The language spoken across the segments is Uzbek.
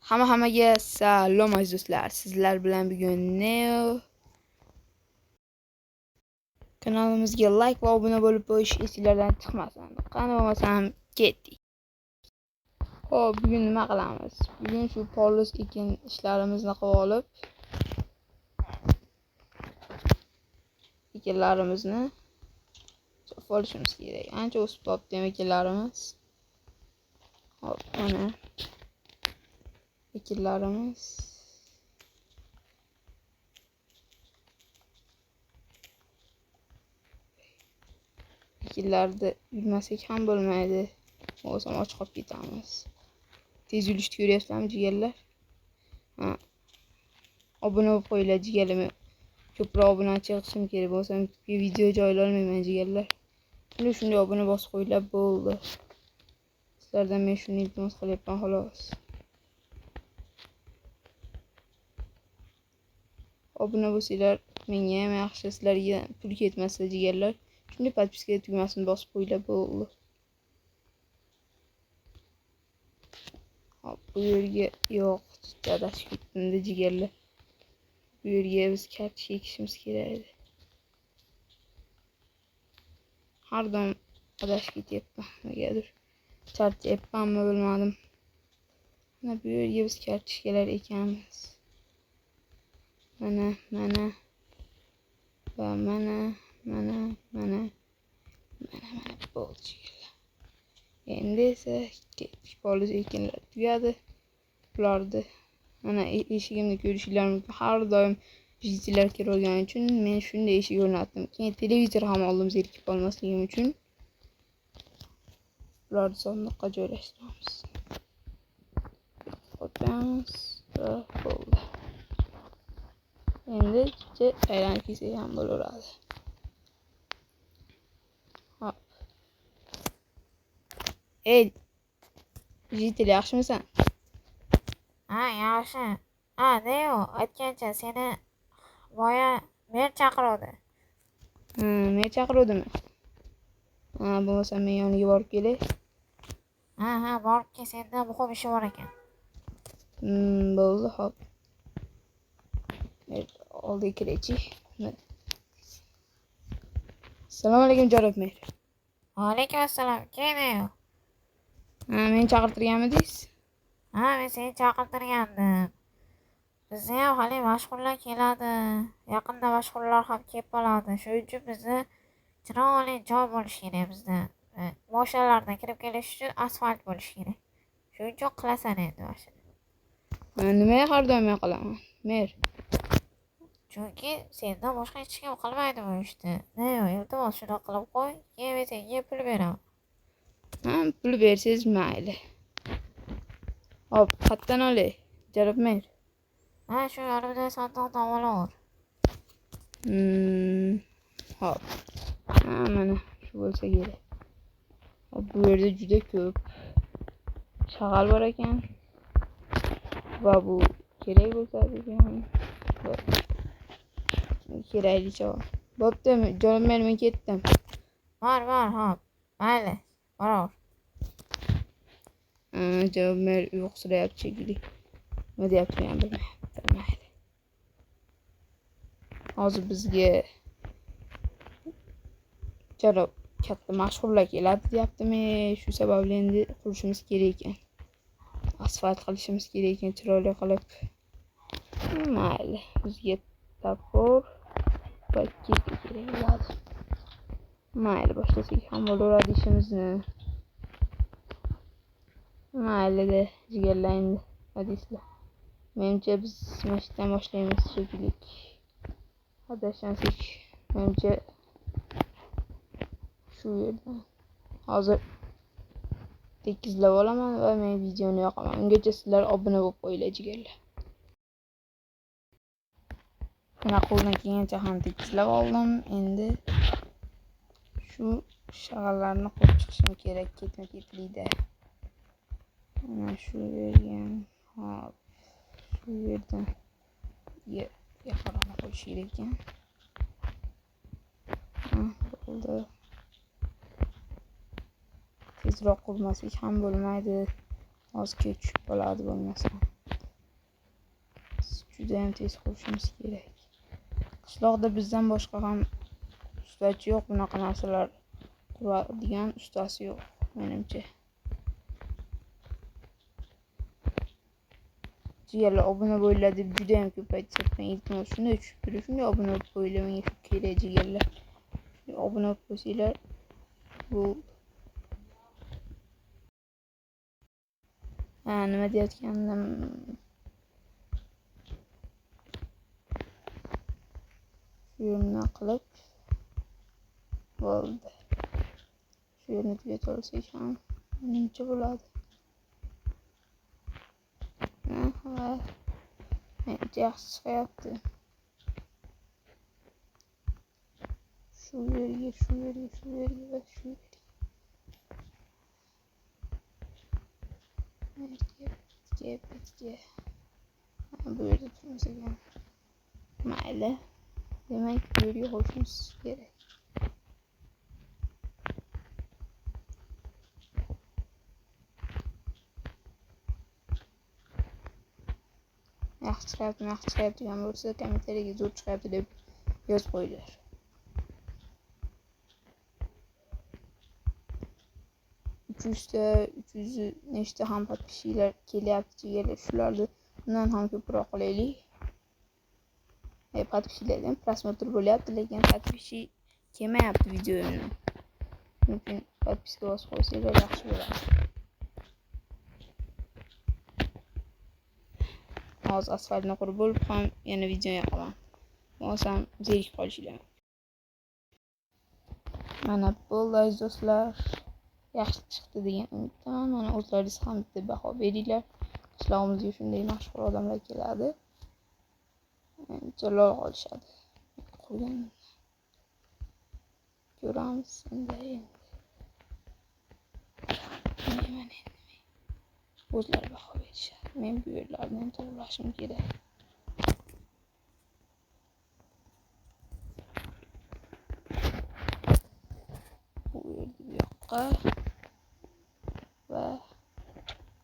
Hamma-hammaga salom aziz do'stlar. Sizlar bilan bugun Neo kanalimizga like va obuna bo'lib qo'yish esinglardan chiqmasin. Qani bo'lmasam ketdik. Xo'p, bugun nima qilamiz? Bugun shu poliz ekin ishlarimizni qilib olib, ekinlarimizni chopib olishimiz kerak. Ancha o'sib qolibdi ekinlarimiz. Hop, mana ekinlarimiz. Ekinlarni yulmasak ham bo'lmaydi. Bo'lmasam och qolib ketamiz. Tez yulishni ko'ryapsizlarmi jigarlar? Ha. Obuna bo'lib qo'yinglar jigarlar. Men ko'proq obunachi yig'ishim kerak. Bo'lmasam video joylay olmayman jigarlar. Shunday obuna bosib qo'yinglar bo'ldi. Sizlardan men shuni iltimos qilyapman xolos. Obuna bo'lsanglar menga ham yaxshi, sizlarga pul ketmasa jigarlar. Shunday podpiska tugmasini bosib qo'yinglar bo'ldi. Hop, bu yerga yo'q, adashib ketdim-da jigarlar. Bu yerga biz kartoshka ekishimiz kerak edi. Har doim adashib ketyapman, negadir. Charchayapmanmi bilmadim. Mana bu yerga biz kartoshkalar ekamiz. Mana, mana va mana, mana, mana, mana, mana bo'ldi jigarlar. Endi esa ketdik, poliz ekinlar tugadi. Bularni mana eshigimni ko'rishinglar mumkin. Har doim jitilar kirolgani uchun men shunday eshik o'rnatdim. Keyin televizor ham oldim zerikib qolmasligim uchun. Bularni sandiqqa joylashtiramiz. Qo'yamiz va bo'ldi. Endi aylanib kelsak ham bo'laveradi. Hop. Ey, jitil yaxshimisan? Ha, yaxshi. Ha, Neo, aytgancha seni boya mer chaqiruvdi. Ha, mer chaqiruvdimi? Ha, bo'lmasa men yoniga borib kelay. Ha, ha, borib kel, senda muhim ishi bor ekan. Bo'ldi, hop. Mer oldiga kiraychi. Assalomu alaykum janob mer. Va alaykum assalom. Kel, Neo. Ha, meni chaqirtirganmidingiz? Ha, men seni chaqirtirgandim. Bizni ham hali mashhurlar keladi. Yaqinda mashhurlar ham kelib qoladi. Shuning uchun bizni chiroyli joy bo'lishi kerak bizda. Mashinalardan kirib kelish uchun asfalt bo'lishi kerak. Shuning uchun qilasan endi mana shuni. Nimaga har doim men qilaman? Mer. Chunki sendan boshqa hech kim qilmaydi bu ishni. Neo, iltimos shuni qilib qo'y, keyin men senga pul beraman. Ha, pul bersangiz mayli. Hop, qayerdan olay? Janob mer. Ha, shu yonimdagi sandiqdan olaver. Hop. Ha, mana shu bo'lsa kerak. Hop, bu yerda juda ko'p shag'al bor ekan. Va bu kerak bo'lsa degan. Keraklicha. Bo'pti, janob mer, men ketdim. Bor, bor, hop. Mayli, boraver. Janob mer uyqusirayapti shekilli. Nima deyapti men bilmayapti. Mayli. Hozir bizga janob katta mashhurlar keladi deyaptimi? Shu sababli endi qurishimiz kerak ekan. Asfalt qilishimiz kerak ekan, chiroyli qilib. Mayli, bizga topor va kirpi kerak bo'ladi. Mayli, boshlasak ham bo'laveradi ishimizni. Mayli-da, jigarlar endi, nima deysizlar? Menimcha biz mana shu yerdan boshlaymiz shekilli. Adashmasak, menimcha shu yerdan. Hozir tekizlab olaman va men videoni yoqaman. Ungacha sizlar obuna bo'lib qo'yinglar jigarlar. Mana qo'ldan kelgancha ham tekizlab oldim. Endi shu shag'allarni qo'yib chiqishim kerak ketma-ketlikda. Mana shu yerga, hop, shu yerdan yaqinroq qo'yish kerak ekan. Ha, bo'ldi. Tezroq qurmasak ham bo'lmaydi. Hozir kech tushib qoladi bo'lmasa. Judayam tez qurishimiz kerak. Qishloqda bizdan boshqa ham ustachi yo'q, bunaqa narsalar quradigan ustasi yo'q, menimcha. Jigarlar, obuna bo'linglar deb juda ham ko'p aytishyapman. Iltimos, shunday tushib turib, shunday obuna bo'lib qo'yinglar, menga shu kerak jigarlar. Shunday obuna bo'lib qo'ysanglar, bu ha, nima deyotgandim? Shu yerni qilib bo'ldi. Shu yerni tugatib olsak ham menimcha bo'ladi. Ha, menimcha yaxshi chiqyapti. Shu yerga, shu yerga, shu yerga va shu yerga. Bitga, bitga. Ha, bu yerda turmas ekan. Mayli. Demak, bu yerga qo'shimiz kerak. Yaxshi chiqyapti, yaxshi chiqyapti degan bo'lsa, kommentariyaga zo'r chiqyapti deb yozib qo'yinglar. Uch yuzta, uch yuz nechta ham podpischilar kelyapti jigarlar. Shularni undan ham ko'proq qilaylik. Podpischilardan prosmotr bo'lyapti, lekin podpischi kelmayapti videoimni. Shuning uchun podpiska bosib qo'ysanglar yaxshi bo'ladi. Hozir asfaltni qurib bo'lib ham yana video yoqaman. Bo'lmasam zerikib qolishinglar. Mana bo'ldi aziz do'stlar. Yaxshi chiqdi degan umiddaman. Mana o'zlaringiz ham bitta baho beringlar. Qishlog'imizga shunday mashhur odamlar keladi. Menimcha lol qolishadi. Qurgan. Ko'ramiz endi. Mana endi. O'zlari baho berishadi. Men bu yerlarni ham to'g'rilashim kerak. Bu yerni bu yoqqa va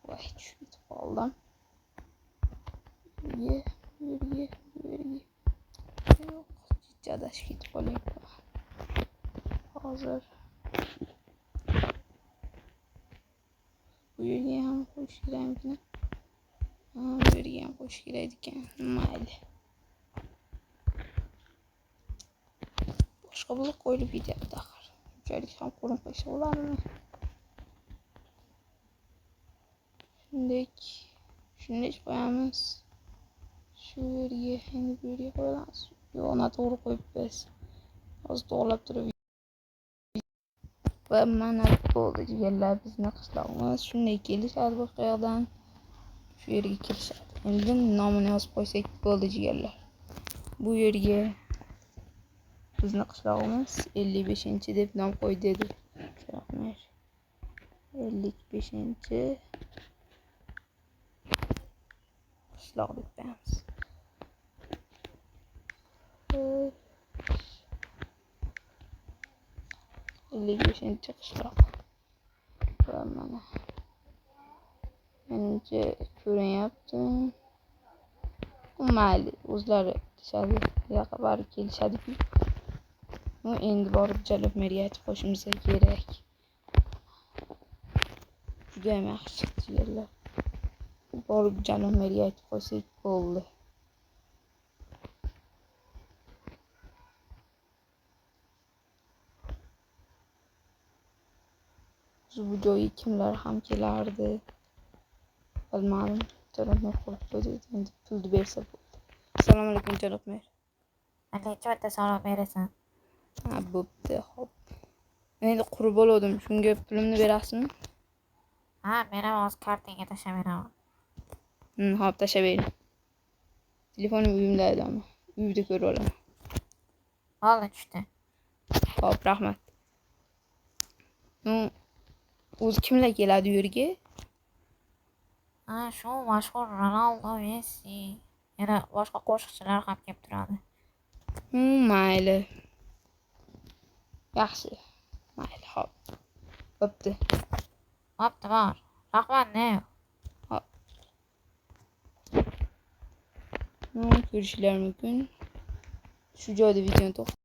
voy tushib ketib qoldim. Bu yerga, bu yerga, bu yerga. Yo'q, adashib ketib qolyapman. Hozir bu yerga ham qo'yish kerakmikini? Ha, bu yerga ham qo'yish kerak ekan. Mayli. Boshqa blok qo'yilib ketyapti axir. Shunchalik ham qo'lim qo'ysa bo'ladimi? Shunday qo'yamiz. Shu yerga, endi bu yerga qo'yamiz. Yo'q, noto'g'ri qo'yibmiz. Hozir to'g'rilab turib va mana bo'ldi jigarlar, bizni qishlog'imiz shunday kelishadi boshqa yoqdan. Shu yerga kelishadi. Endi nomini yozib qo'ysak bo'ldi jigarlar. Bu yerga bizni qishlog'imiz 55 deb nom qo'y dedi. Rahmat. 55 qishloq deb qo'yamiz. 55 qishloq. Va mana menimcha ko'rinyapti. Mayli, o'zlari kelishadi, buyoqqa borib kelishadi-ku. Endi borib Jalol merga aytib qo'yishimiz kerak. Juda ham yaxshi chiqdi yerlar. Borib Jalol merga aytib qo'ysak bo'ldi. Bu joyga kimlar ham kelardi bilmadim. Jalol mer qurib qo'ydi, endi pulni bersa bo'ldi. Assalomu alaykum Jalol mer. Alaykum salom berasan. Ha, bo'pti, xo'p. Men endi qurib bo'ldim. Shunga pulimni berasizmi? Ha, beraman, hozir kartangga tashlab beraman. Xo'p, tashlab bering. Telefonim uyimda edi ammo. Uyda ko'rib olaman. Bo'ldi, tushdi. Xo'p, rahmat. O'zi kimlar keladi u yerga? Ha, shu mashhur Ronaldo, Messi, yana boshqa qo'shiqchilar ham kelib turadi. Mayli. Yaxshi. Mayli, xo'p. Bo'pti. Bo'pti, bor. Rahmat, ne? Xo'p. Ko'rishinglar mumkin. Shu joyda videoni to'xtatib